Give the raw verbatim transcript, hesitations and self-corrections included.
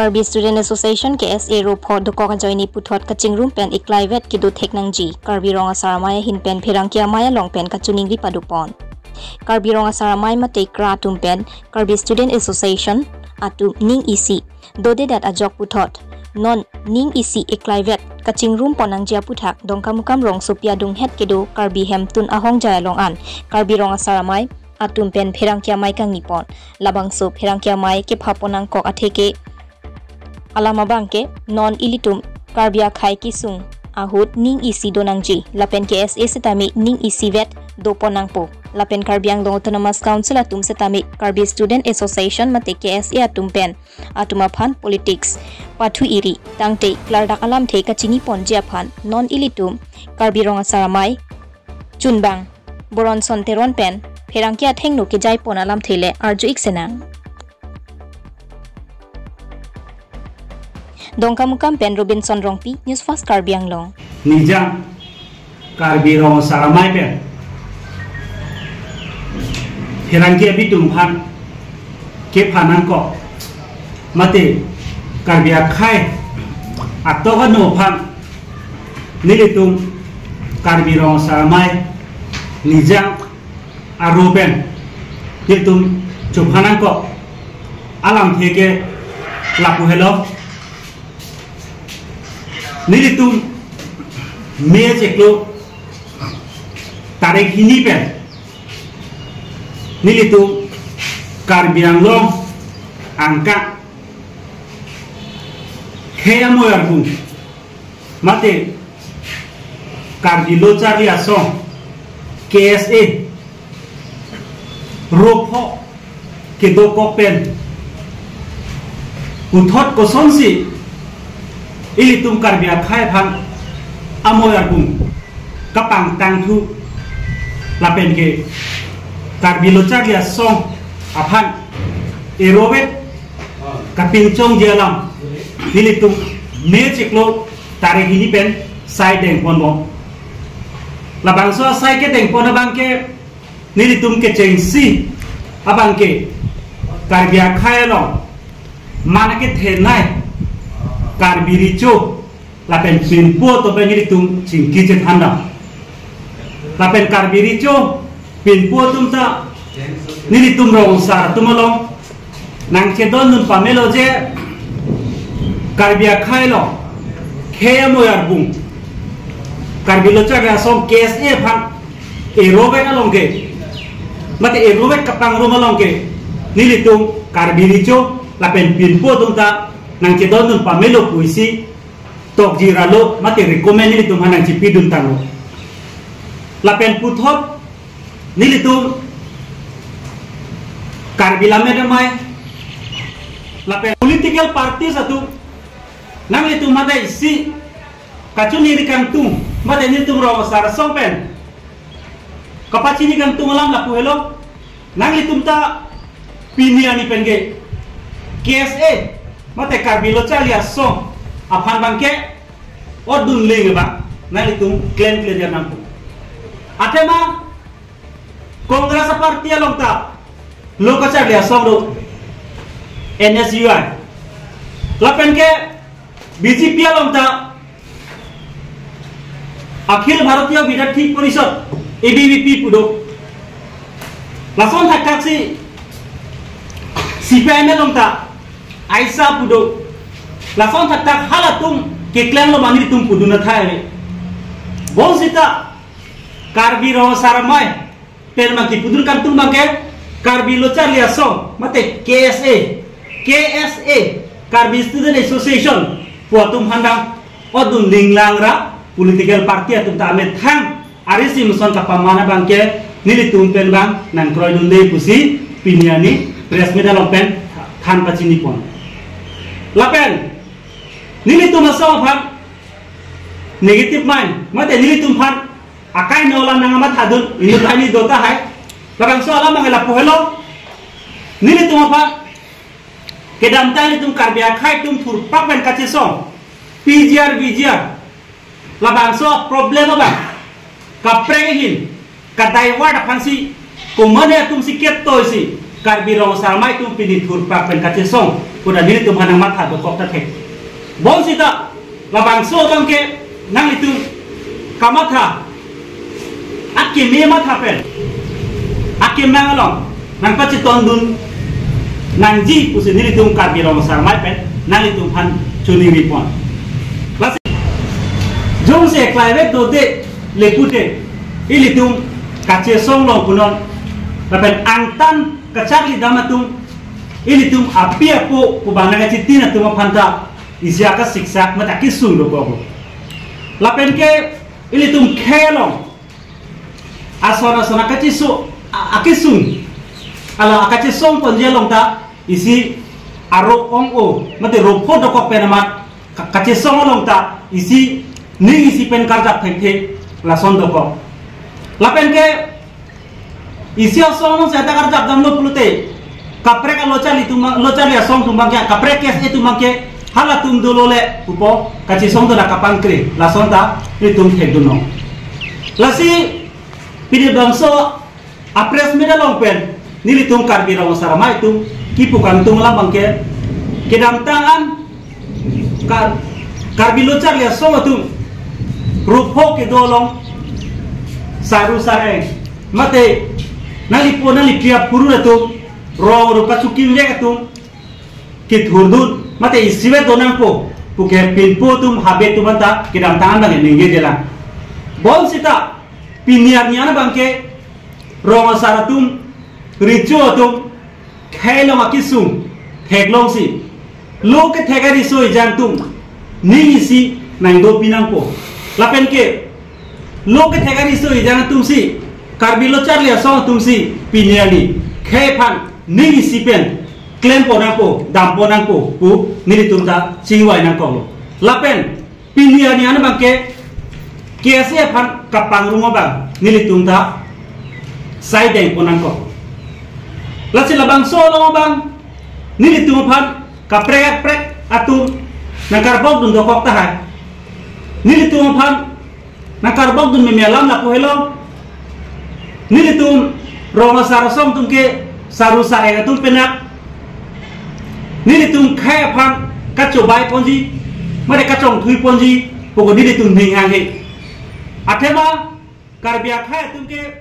Karbi Student Association, K S A, ro pho dokok ajoine puthot kachingrum pen eklaivet kedo thek nangji, Karbi Rong Asar Amei ahin pen pherangke amei along pen kachiningri padopon. Karbi Rong Asar Amei mate KRA atum pen Karbi Student Association atum ning isi dodedet ajok puthot non ning isi eklaivet kachingrum pon nangji aputhak Dongkamukam rongsopi adunghet kedo Karbi Hemtun ahongjai along an Karbi Rong Asar Amei atum pen pherangke amei kangni pon. Labangso pherangke amei kepha pon nangkok atheke alam abangke non ilitum Karbi akhei kesung ahut ning isi do nangji, lapen K S A setame ning isivet dopon nangpo. Lapen Karbi Anglong Autonomous Council atum setame Karbi Student Association mate K S A atum pen atum aphan politics pathu iri tangte klardak alamthe kachini ponji aphan non ilitum Karbi Rong Asar Amei chunbang Boronson Teron pen pherangke athengno kejai pon alamthe le arju-ik senang. Dongkamukam pen Robinson Rongpi, News Fast Karbi Anglong. Nijang Karbi Rong Asar Amei pen pherangke abitum aphan kepha nangkok mate Karbi akhei atok anu aphan nelitum Karbi Rong Asar Amei nijang aro pen nelitum chepha nangkok alamthe ke lapu helo. Nelitum May chiklo tarik hini pen nelitum Karbi Anglong angka khei amoi arbung mate Karbi Lo Charli Asong, K S A, ro pho kedokok pen puthot kosonsi ilitum Karbi akhei aphan amoi arbung kapangtangthu lapen ke Karbi Lo Charli Asong aphan erovet kapinchongji alam nelitum May chiklo tarik hini pen sai dengponbom. Labangso asai kedengpon abangke nelitum kechengsi abangke Karbi akhei along mana kethenei Karbi Recho lapen Pinpo atum pen nelitum chingki chethandam. Lapen Karbi Recho Pinpo atum ta nelitum rong asar atum along nangchedondun pamelo je Karbi akhei along khei amoi arbung Karbi Lo Charli Asong, K S A aphan erovet along ke mate erovet kapangrum along ke nelitum Karbi Recho lapen Pinpo atum ta nangchedondun pamelo pusi tokji ra lo mate recommend nelitum aphan nangchipidun tanglo. Lapen puthot nelitum Karbi Lammet Amei lapen political parties atum nanglitum mate isi kachiningri kangtung mate nelitum rong asar asong pen kapachini kangtung alam lapu helo. Nanglitum ta pini arni pen ke K S A mate Karbi Lo Charli Asong aphan abangke odun ling ba nanglitum klem klem ya nangpo. Athema Congress aparty along ta Lo Charli Asong do, N S U I. Lapen ke B J P along ta Akhil Bharatiya Vidyarthi Parishad, A B V P pu do. Lason thakthak si C P I M along ta AISA pu do. Lason thakthak halatum keklem lo mani tum pudun athai. Bonsita Karbi Rong Asar Amei pen abang kipudun kangtung abangke Karbi Lo Charli Asong mate K S A, K S A, Karbi Student Association pu atum aphan abang odun linglang ra political party atum ta amethang ari si muson kapaman abangke nelitum pen abang nangkroidunde pusi pini arni press meet along pen than pachini pon. Lapen nelitum asong aphan negative mind mate nelitum aphan akai nolan nang amat hadun inut ani dota hai. Labangso alam abang lapu helo. Nelitum aphan kedamtang nelitum Karbi akhei atum thurpak pen kachesong P G R, V G R. Labangso problem abang kaprek ahin kadivert aphan si komane atum si ketoi si Karbi Rong Asar Amei atum pini thurpak pen kachesong Kuda nelitum aphan nangmatha dokok ta thek. Bonsita labangso abangke nanglitum kamatha, akeme matha pen, akemang along nangpachetondun nangji pusi nelitum Karbi Rong Asar Amei pen nanglitum aphan choningri pon. Lasi jongsi climate dode le pute ilitum kachesong long punon, lapen angtan kacharlidam atum, ilitum api apo pu bang nangkachitin atum aphan ta isi akasiksak mate akesung dokoklo. Lapen ke ilitum khei along ason ason akachiso a- akesung, ala akachesong ponji along ta isi aro ong-o mate ropho dokok pen amat ka- kachesong along ta isi ning isi pen karjap thekthe, lason dokok. Lapen ke isi asong along seta karjapdamlo pulote, kaprek alo charli atum, lo charli asong atum abangke, kaprek case atum abangke halatum dolo le pupo, kachesong dona kapangkre, lason ta nelitum thekdunnon. Lasi pini bangso a-press meet along pen nelitum Karbi Rong Asar Amei atum kipu kangtung alam abangke, kedamtang an Kar- Karbi lo charli asong atum ropho kedo along saru sareng mate nanglipo nanglipi aphurun atum, rong ro kachukimvek atum kethurdun mate isivet do nangpo puke pinpo atum, habe atum anta kedamtang an abangke ningjejelang. Bonsita pini arni an abangke rong asar atum, recho atum khei along akesung theklongsi, lo kethek ariso ejang atum ning isi nangdopi nangpo. Lapen ke lo kethek ariso ejang atumsi, Karbi lo charli asong atumsi pini arni khei aphan ning isi pen klempon nangpo, dampon nangpo pu nelitum ta chingvai nangkoklo. Lapen pini arni an abangke K S A aphan kapangrung abang nelitum ta saidengpon nangkok. Lasi labangso along abang nelitum aphan kaprek kaprek atum nangkarbokdun dokok tahai. Nelitum aphan nangkarbokdun meme alam lapu helo. Nelitum rong asar asong atum ke saru sareng atum penak. Nelitum khei aphan kachobai ponji, mate kachongthui ponji puko nelitum ning hanghe. Athema Karbi akhei atum ke